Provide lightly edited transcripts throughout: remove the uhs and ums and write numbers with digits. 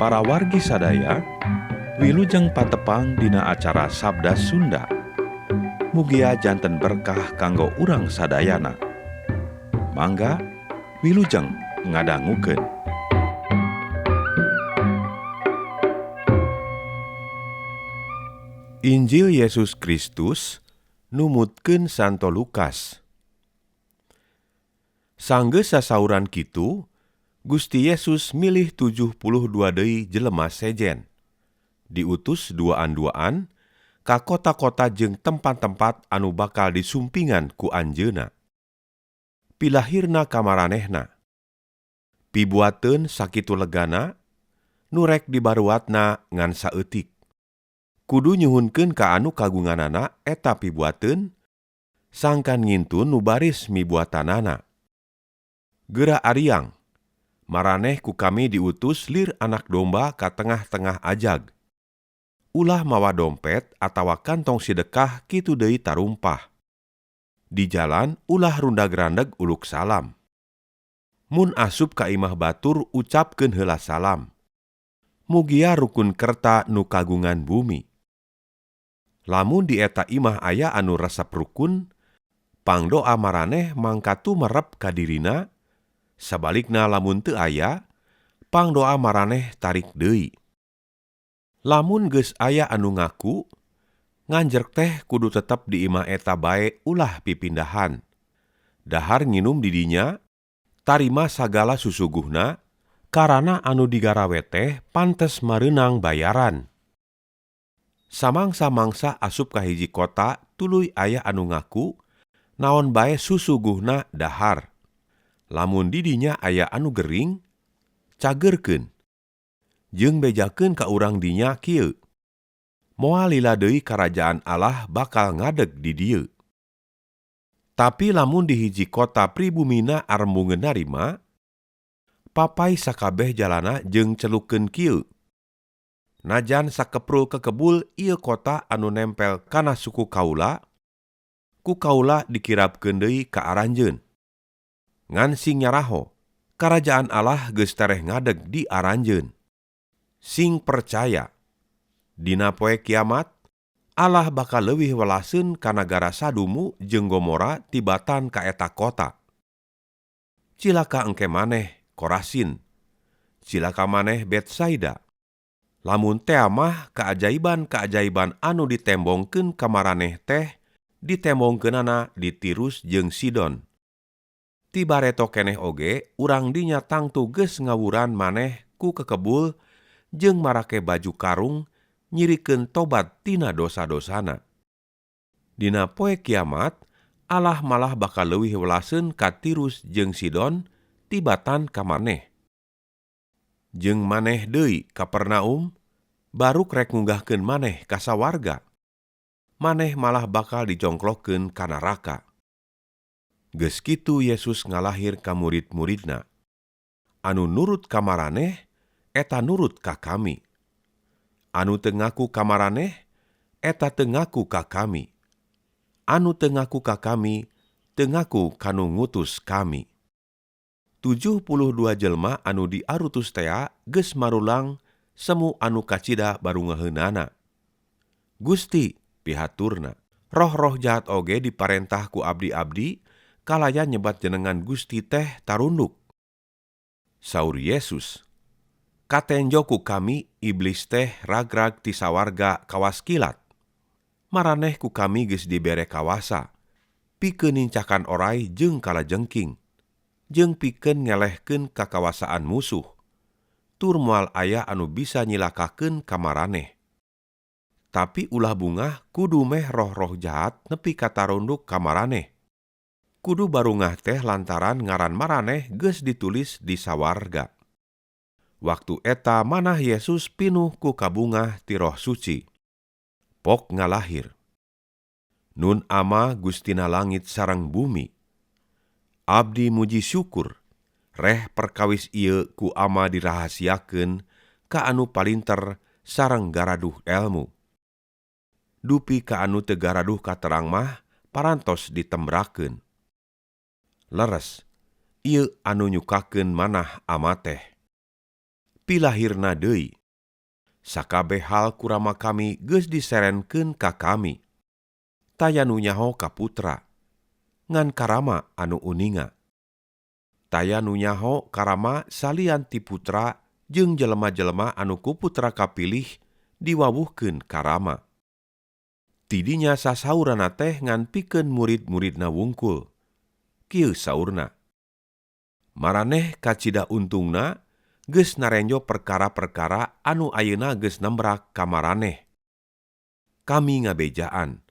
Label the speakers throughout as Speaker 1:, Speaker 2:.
Speaker 1: Para wargi sadaya, wilujeng patepang dina acara Sabda Sunda. Mugia janten berkah kanggo urang sadayana. Mangga wilujeng ngadangukeun. Injil Yesus Kristus numutkeun Santo Lukas. Sanggeus sasauran kitu, Gusti Yesus milih 72 deui jelema sejen. Diutus duaan-duaan ka kota-kota jeung tempat-tempat anu bakal disumpingan ku anjeunna. Pilahirna ka maranehna. Pibuateun sakitu legana, nu rek dibaruatna ngan saeutik. Kudu nyuhunkeun ka anu kagunganana eta pibuateun, sangkan ngintun nu baris mibuatanana. Geura ariang, maraneh ku kami diutus lir anak domba ka tengah-tengah ajag. Ulah mawa dompet atawa kantong sidekah kitu deui tarumpah. Di jalan ulah rundag-randeg uluk salam. Mun asup ka imah batur ucapkeun heula salam. Mugia rukun kerta nu kagungan bumi. Lamun di eta imah aya anu resep rukun, pangdoa maraneh mangka tumerep ka dirina, sabalikna lamun teu aya, pangdoa maraneh tarik deui. Lamun geus aya anu ngaku, nganjerk teh kudu tetep di imah eta bae ulah pipindahan. Dahar nginum di dinya, tarima sagala susuguhna, karana anu digarawe teh pantes mareunang bayaran. Samangsa-mangsa asup ka hiji kota tuluy aya anu ngaku, naon bae susuguhna dahar. Lamun di dinya aya anu gering, cagerkeun. Jeung bejakeun ka urang dinya kieu. Moal lila deui karajaan Allah bakal ngadeg di dieu. Tapi lamun di hiji kota pribumina arembungeun narima, papay sakabeh jalana jeung celukeun kieu. Najan sakeprul kekebul ieu kota anu nempel kana suku kaula, ku kaula dikirabkeun deui ka aranjeun. Ngan sing nyaraho, karajaan Allah geus tereh ngadeg di aranjeun. Sing percaya, dina poe kiamat, Allah bakal leuwih welaseun ka nagara Sadumu jeung Gomora tibatan ka eta kota. Cilaka engke maneh Korasin, cilaka maneh Betsaida. Lamun tea mah keajaiban-keajaiban anu ditembongkeun ka maraneh teh ditembongkeunana di Tirus jeung Sidon. Ti bareto keneh oge urang dinya tangtu geus ngawuran maneh ku kekebul jeung marake baju karung nyirikeun tobat tina dosa-dosana. Dina poe kiamat, Allah malah bakal leuwih welaseun ka Tirus jeung Sidon tibatan ka maneh. Jeung maneh deui Kapernaum, baruk rek ngunggahkeun maneh ka sawarga. Maneh malah bakal dijongklokkeun ka neraka. Geus kitu Yesus ngalahir ka murid-muridna. Anu nurut ka maraneh, eta nurut ka kami. Anu teu ngaku ka maraneh, eta teu ngaku ka kami. Anu teu ngaku ka kami, teu ngaku ka nu ngutus kami. 72 jelma anu diarutus tea geus marulang semu anu kacida barungaheunana. Gusti pihaturna, roh-roh jahat oge diparentah ku abdi-abdi kalayan nyebat jenengan Gusti teh tarunduk. Saur Yesus, katenjo ku kami iblis teh ragrag ti sawarga kawas kilat. Maraneh ku kami geus dibere kawasa, pikeun nincakan orai jeung kalajengking, jeung pikeun ngelehkeun kakawasaan musuh. Tur moal aya anu bisa nyilakakeun ka maraneh. Tapi ulah bungah kudu meh roh-roh jahat nepi ka tarunduk ka maraneh. Kudu barungah teh lantaran ngaran maraneh geus ditulis di sawarga. Waktu eta manah Yesus pinuh ku kabungah ti Roh Suci. Pok ngalahir. Nun ama Gustina langit sareng bumi. Abdi muji syukur, reh perkawis ieu ku ama dirahasiakeun ka anu palinter sareng garaduh elmu. Dupi ka anu teu garaduh katerang mah parantos ditembrakeun. Leres, ieu anu nyukakeun manah ama teh. Pilahirna deui. Sakabeh hal ku Rama kami geus diserenkeun ka kami. Taya nu nyaho ka Putra, ngan ka Rama anu uninga. Taya nu nyaho ka Rama salian ti Putra jeung jelema-jelema anu ku Putra kapilih diwawuhkeun ka Rama. Ti dinya sasaurana teh ngan pikeun murid-muridna wungkul. Kieu saurna: Maraneh kacida untungna geus narenjo perkara-perkara anu ayeuna geus nembrak ka maraneh. Kami ngabejaan,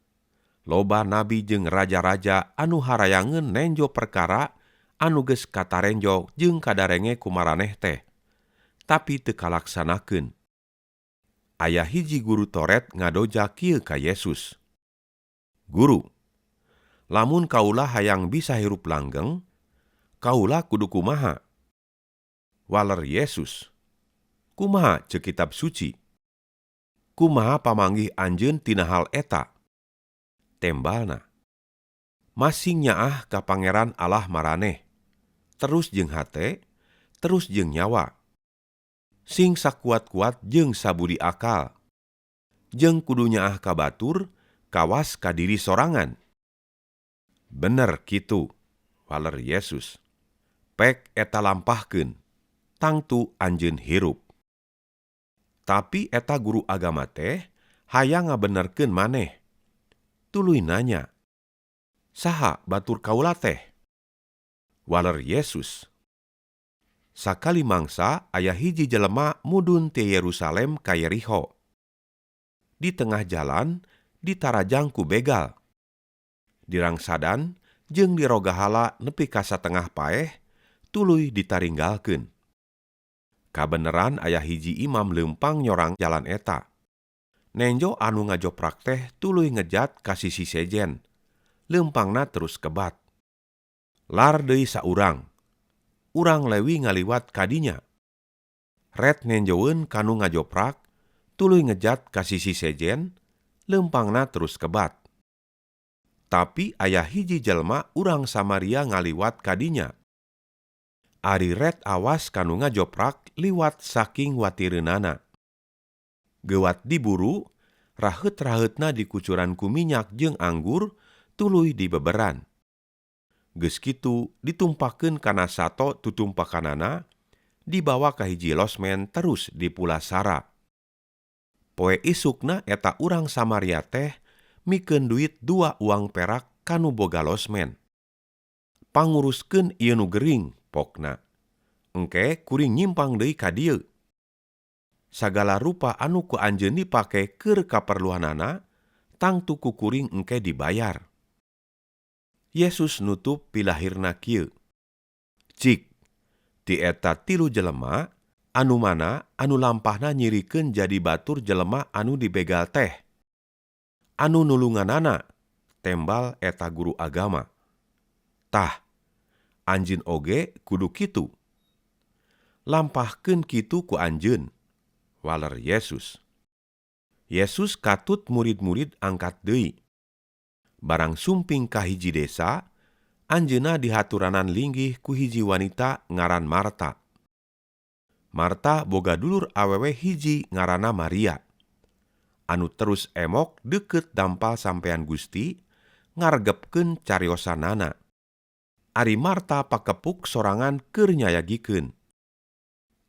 Speaker 1: loba nabi jeung raja-raja anu harayangeun nenjo perkara anu geus katarenjo jeung kadarenge ku maraneh teh, tapi teu kalaksanakeun. Aya hiji guru Toret ngadoja kieu ka Yesus: "Guru, lamun kaula hayang bisa hirup langgeng, kaula kudu kumaha?" Waler Yesus: "Kumaha ceuk Kitab Suci? Kumaha pamanggih anjeun tina hal eta?" Tembalna: "Masing nyaah ka Pangeran Allah maraneh, terus jeung hate, terus jeung nyawa, sing sakuat-kuat jeung sabudi akal, jeung kudu nyaah ka batur kawas ka diri sorangan." "Bener kitu," waler Yesus. "Pek eta lampahkeun, tangtu anjeun hirup." Tapi eta guru agama teh hayang ngabenerkeun maneh. Tuluy nanya: "Saha batur kaula teh?" Waler Yesus: "Sakali mangsa aya hiji jelema mudun ti Yerusalem ka Yerikho. Di tengah jalan ditarajang ku begal. Dirangsadan jeung dirogahala nepi ka satengah paeh, tuluy ditaringgalkeun. Kabeneran aya hiji imam leumpang nyorang jalan eta. Nenjo anu ngajoprak teh tuluy ngejat ka sisi sejen. Leumpangna terus kebat. Lar deui saurang. Urang Lewi ngaliwat ka dinya. Ret nenjoeun kanu ngajoprak, tuluy ngejat ka sisi sejen, leumpangna terus kebat. Tapi aya hiji jelema urang Samaria ngaliwat ka dinya. Ari ret awas kanu ngajoprak liwat saking watireunana. Geuwat diburu, raheut-raheutna dikucuran ku minyak jeung anggur, tuluy dibeberan. Geus kitu ditumpakeun kana sato tutumpakanana, dibawa ka hiji losmen terus dipulasara. Poe isukna eta urang Samaria teh mikeun duit 2 uang perak kanu boga losmen. Panguruskeun ieu nu gering, pokna. Engke kuring nyimpang deui ka dieu. Sagala rupa anu ku anjeun dipake keur kaperluanana, tangtu ku kuring engke dibayar." Yesus nutup pilahirna kieu: "Cik, ti eta 3 jelema, anu mana anu lampahna nyirikeun jadi batur jelema anu dibegal teh? Anu nulunganana," tembal eta guru agama. "Tah, anjeun oge kudu kitu. Lampahkeun kitu ku anjeun," waler Yesus. Yesus katut murid-murid angkat deui. Barang sumping ka hiji desa, anjeunna dihaturanan linggih ku hiji wanita ngaran Marta. Marta boga dulur awewe hiji ngaranna Maria, anu terus emok deukeut dampal sampean Gusti ngaregepkeun cariosanana. Ari Marta pakepuk sorangan keur nyayagikeun.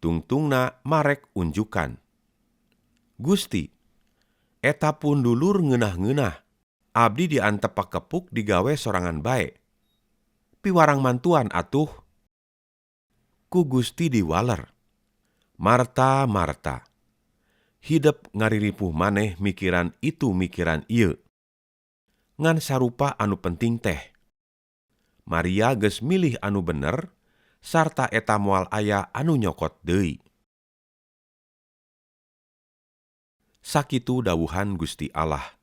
Speaker 1: Tungtungna marek unjukan: "Gusti, eta pun dulur ngeunah-ngeunah, abdi diantep pakepuk digawe sorangan bae. Piwarang mantuan atuh." Ku Gusti diwaler: "Marta, Marta, hidep ngariripuh maneh mikiran itu mikiran ieu. Ngan sarupa anu penting teh. Maria geus milih anu bener, sarta eta moal aya anu nyokot deui." Sakitu dawuhan Gusti Allah.